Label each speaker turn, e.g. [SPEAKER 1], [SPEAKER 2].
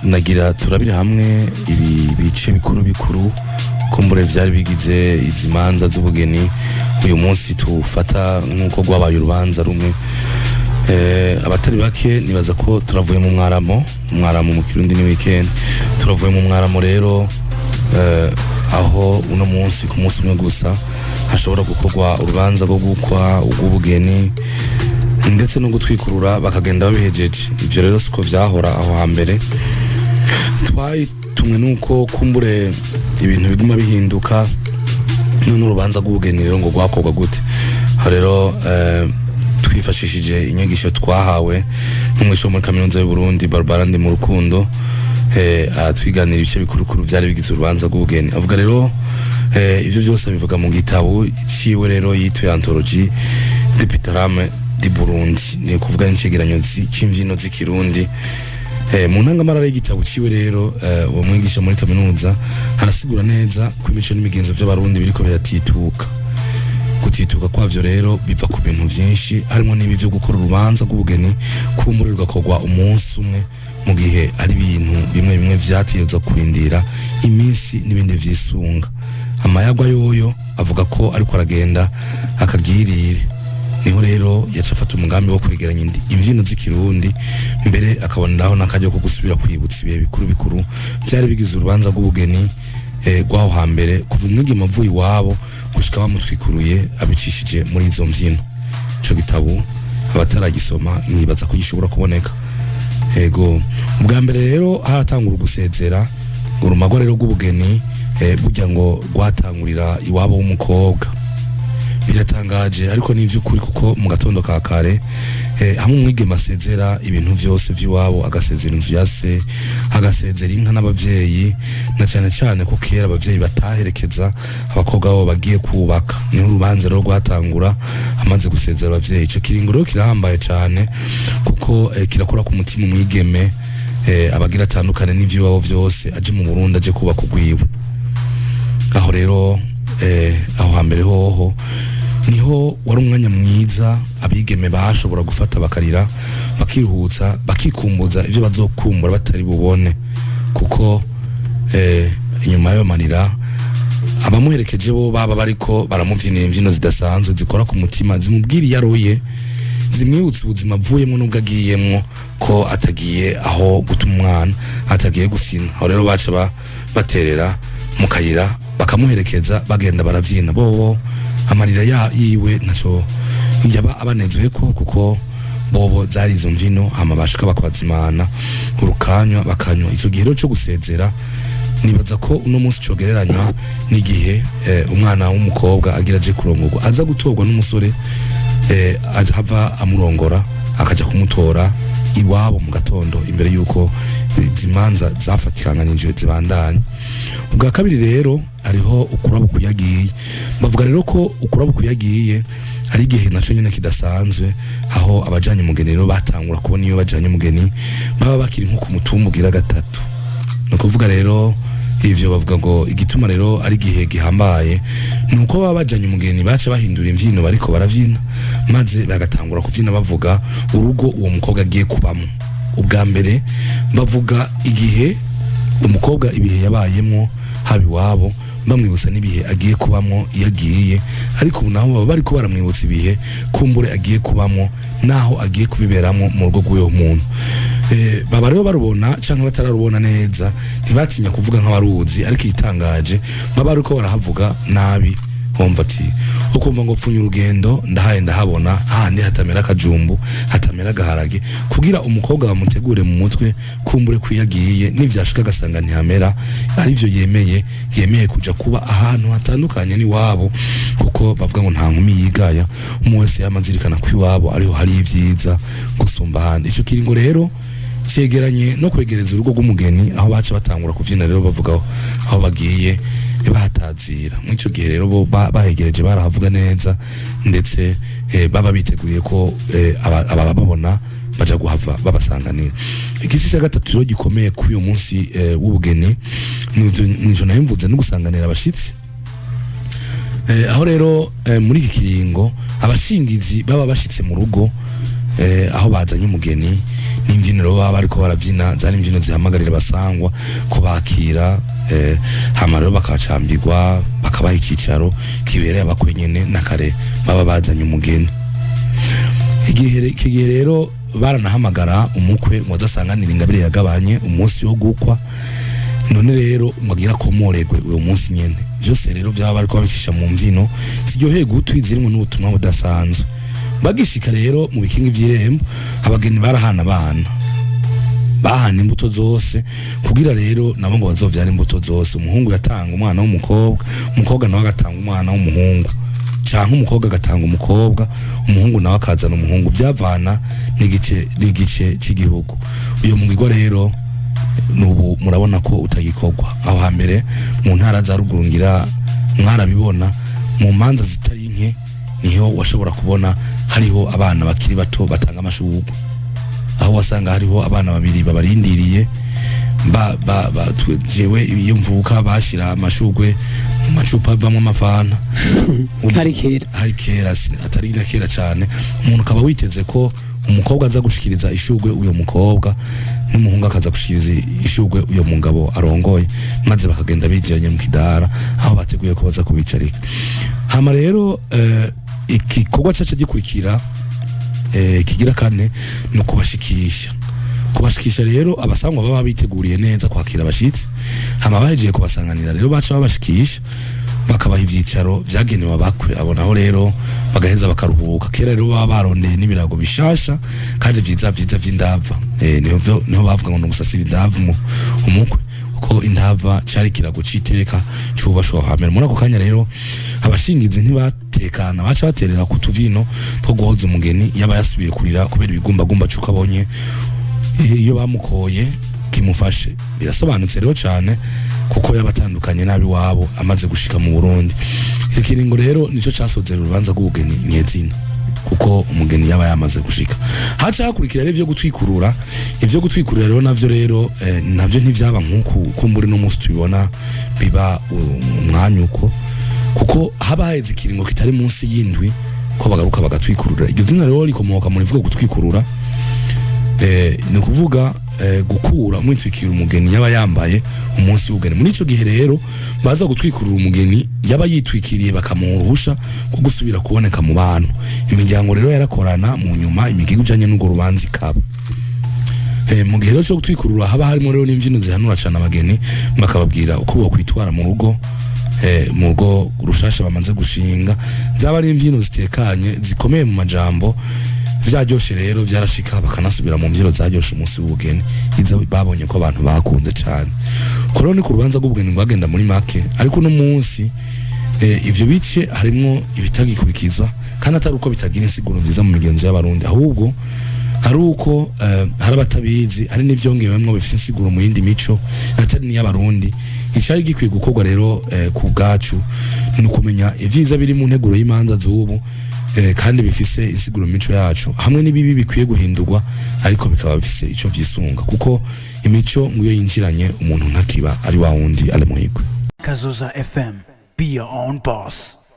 [SPEAKER 1] Nagira turabire hamwe ibi bice bikuru bikuru kumbure vyari bigize izi manza z'ubugeni uyu munsi tufata nk'uko rwabaye urubanza rumwe. Abatari bake nibaza ko turavuye mu mwaramo. Umwaramo mu Kirundi ni weekend. Turavuye mu mwaramo rero, aho uno munsi ku munsi umwe gusa hashobora gukorwa urubanza rwo gukwa, urw'ubugeni, ndetse no gutwikurura, bakagenda babihejeje. Ivyo rero siko vyahora aho hambere. Twayitumwe nuko kumbure ibintu biguma bihinduka. None urubanza rw'ubugeni rero ngo rwakorwa gute? Aho rero twifashishije inyigisho twahawe n'umwigisha wo muri Kaminuza y'u Burundi, Barbara Ndi mu Rukundo, atwiganira ibice bikurukuru vyari bigize urubanza rw'ubugeni. Avuga rero ivyo vyose abivuga mu gitabo ciwe rero yitwa Anthologie de Pitarame di Burundi, ni kuvuga n'icegeranyo c'imvyino z'Ikirundi. Mu ntangamarara y'igitabo ciwe rero, uwo mwigisha muri kaminuza arasigura neza ko imico n'imigenzo vy'Abarundi biriko biratituka. Gutituka kwavyo rero biva ku bintu vyinshi, harimo n'ibi vyo gukora urubanza rw'ubugeni kumbura rugakorwa umunsi umwe, mu gihe ari ibintu bimwe bimwe vyateza kurindira iminsi n'ibindi vyisunga amayagwa. Yoyo avuga ko ariko aragenda akagirire. Niho rero yaca afata umugambi wo kwegeranya imvyino z'Ikirundi, mbere akaboneraho n'akaryo ko gusubira kwibutsa ibihe bikuru bikuru vyari bigize urubanza rw'ubugeni rw'aho hambere, kuva umwigeme avuye iwabo gushika bamutwikuruye, abicishije muri izo mvyino. Ico gitabo abataragisoma nibaza ko gishobora kuboneka. Ego, ubwa mbere rero haratangura ugusezera. Urumagwa rero rw'ubugeni, burya ngo rwatangurira iwabo w'umukobwa. Biratangaje ariko ni ivy'ukuri, kuko mu gatondo ka kare, hamwe umwigeme asezera ibintu vyose vy'iwabo, agasezera inzu ya se, agasezera inka n'abavyeyi, na cane cane ko kera abavyeyi bataherekeza abakobwa babo bagiye kubaka. Niho urubanza rero rwatangura amaze gusezera abavyeyi. Ico kiringo rero kirahambaye cane, kuko kirakora ku mutima umwigeme, abagira atandukane n'ivy'iwabo vyose, aje mu Burundi, aje kubaka ugwiwe. Aho rero, aho hambere hoho niho wari umwanya mwiza abigeme bashobora gufata bakarira, bakiruhutsa, bakikumbuza ivyo bazokumbura batari bubone, kuko inyuma y'ayo marira abamuherekeje bo baba bariko baramuvyinira imvyino zidasanzwe zikora ku mutima, zimubwira iyo aroye, zimwibutsa ubuzima avuyemo n'ubwo agiyemwo, ko atagiye aho gutuma umwana, atagiye gufyina. Aho rero baca baterera mu kayira, bakamuherekeza, bagenda baravyina. Bobo amarira yiwe ntaco yaba abanezwe ko, kuko bobo zari izo mvino. Hama bashika bakabazimana urukanywa, bakanywa. Ico gihe rero co gusezera nibaza ko uno munsi cogereranywa n'igihe umwana w'umukobwa agira aje kurongorwa, aza gutorwa n'umusore, hava amurongora, akaja kumutora iwabo mu gatondo imbere yuko izi manza zafatikanganijwe zibandanya. Ubwa kabiri rero hariho ukuraba ukuyagiye. Bavuga rero ko ukuraba ukuyagiye ari igihe naco nyene kidasanzwe, aho abajanye umugeni rero batangura kubona iyo bajanye umugeni baba bakiri nko ku mutumba ugira gatatu. Ni ukuvuga rero ivyo bavuga ngo igituma rero ari igihe gihambaye ni uko baba bajanye umugeni baca bahindura imvyino bariko baravyina, maze bagatangura kuvyina bavuga urugo uwo mukobwa agiye kubamo. Ubwa mbere bavuga igihe umukobwa, ibihe yabayemwo haba iwabo, bamwibutsa n'ibihe agiye kubamwo iyo agiye. Ariko ubu naho baba bariko baramwibutsa ibihe kumbure agiye kubamwo naho agiye kubiberamwo mu rugo rw'uyo muntu. Baba rero barubona canke batararubona neza, ntibatinya kuvuga nk'abaruzi. Ariko igitangaje, baba bariko barahavuga nabi. Wumva ati, ukumva ngo pfunya urugendo ndahaye ndahabona hahandi hatamera akajumbu, hatamera agaharage, kugira umukobwa bamutegure mu mutwe kumbure kwiyagiye nivyashika agasanga ntihamera, arivyo yemeye, yemeye kuja kuba ahantu hatandukanye n'iwabo, kuko bavuga ngo nta nkumi yigaya. Umwe wese yamazirikana ko iwabo ariho hari ivyiza gusumba ahandi. Ico kiringo rero cegeranye no kwegereza urugo rw'umugeni, aho baca batangura kuvyina rero bavuga aho bagiye bahatazira. Muri ico gihe rero bo bahegereje barahavuga neza, ndetse baba biteguriye ko abababona baja guhava babasanganira. Igice cya gatatu rero gikomeye kuri uyu munsi w'ubugeni nico nari mvuze, no gusanganira abashitsi. Aho rero muri iki kiringo abashingizi baba bashitse mu rugo. Aho bazanye umugeni n'imbyino rero baba bariko barabyina zari imbyino zihamagarira abasangwa kubakira. Hama rero bakacambirwa, bakabaha icicaro kibereye abakwe nyene, na kare baba bazanye umugeni. Igihe iki gihe rero baranahamagara umukwe ngo azasanganire ingabire yagabanye umunsi wo gukwa, none rero ngo agira akomoregwe uwo munsi nyene. Vyose rero vyaba bariko babicisha mu mvyino ziryoheye gutwi, zirimwo n'ubutumwa budasanzwe. Bagishika rero mu bikingi vy'irembo, abageni barahana abana, bahana imbuto zose, kugira rero nabo ngo bazovyara imbuto zose. Umuhungu yatanga umwana w'umukobwa, umukobwa nawe agatanga umwana w'umuhungu, canke umukobwa agatanga umukobwa, umuhungu nawe akazana umuhungu, vyavana n'igice c'igihugu. Uyo mugirwa rero nubu murabona ko utagikorwa. Aho hambere mu ntara za ruguru, ngira mwarabibona mu manza zitari nke, niho washobora kubona hariho abana bakiri bato batanga amashurwe, aho wasanga hariho abana babiri babarindiriye. Ba, ba, ba, jewe iyo mvuka bashira amashurwe mu macupa avamwo amafanta.
[SPEAKER 2] Hari kera.
[SPEAKER 1] Hari kera, atari na kera cyane. Umuntu akaba witeze ko umukobwa aza gushikiriza ishurwe uyo mukobwa, n'umuhungu akaza gushikiriza ishurwe uyo mugabo arongoye, maze bakagenda bijiranye mu kidara aho bateguye ko baza kubicarika. Hama rero igikorwa caca gikurikira, kigira kane, ni ukubashikisha. Kubashikisha rero, abasangwa baba biteguriye neza kwakira abashitsi. Hama bahejeje kubasanganira rero, baca babashikisha, bakabaha ivyicaro vyagenewe abakwe. Abo naho rero bagaheza bakaruhuka. Kera rero baba barondeye n'ibirago bishasha kandi vyiza vyiza vy'indava. Niho bavuga ngo nugusasira indava umukwe, kuko indava cari ikirago c'iteka cubashwa hambere. Muri ako kanya rero abashingizi ntibatekana, baca baterera ku tuvino two guhoza umugeni yaba yasubiye kurira kubera ibigumbagumba c'uko abonye iyo bamukoye kimufashe. Birasobanutse rero cyane, kuko yabatandukanye nabi wabo amaze gushika mu Burundi. Icyo kiringo rero nico casozera urubanza rw'ubugeni nyezina, kuko umugeni yaba yamaze gushika. Haca hakurikira rero ivyo gutwikurura. Ivyo gutwikurura rero navyo rero navyo ntivyaba nkuku kumburi no munsi tubibona biba umwanya uko, kuko haba haheze ikiringo kitari munsi y'indwi ko bagaruka bagatwikurura. Iryo zina rero rikomoka mu rivuga gutwikurura, ni ukuvuga gukura umwitwikira umugeni yaba yambaye umunsi w'ubugeni. Muri ico gihe rero baza gutwikurura umugeni yaba yitwikiriye, bakamuha uruhusha rwo gusubira kuboneka mu bantu. Imiryango rero yarakorana, mu nyuma imigigo ijanye n'urwo rubanza ikaba. Mu gihe rero cyo gutwikurura haba harimo rero n'imbyino zihanura cane abageni, bakababwira uko bokwitwara mu rugo, mu rugo rushasha bamaze gushinga. Zaba ari imbyino zitekanye, zikomeye mu majambo, vyaryoshe. Rero vyarashika bakanasubira mu mbyino zaryoshe umunsi w'ubugeni, izo babonye ko abantu bakunze cane. Ko rero ni ku rubanza rw'ubugeni rwagenda muri make. Ariko uno munsi ivyo bice harimwo ibitagikurikizwa, kandi atari uko bitagira insiguro nziza mu migenzo y'Abarundi, ahubwo hari uko hari abatabizi, hari n'ivyongewemwo bifite insiguro mu yindi mico atari n'iy'Abarundi. Icari gikwiye gukorwa rero ku bwacu ni ukumenya ivyiza biri mu nteguro y'imanza z'ubu, kandi bifise insiguro mu mico yacu, hamwe n'ibibi bikwiye guhindurwa ariko bikaba bifise ico vyisunga, kuko imico ngo iyo yinjiranye umuntu ntakiba ari wa wundi ari muhigwe.
[SPEAKER 3] Kazoza FM. Be your own boss.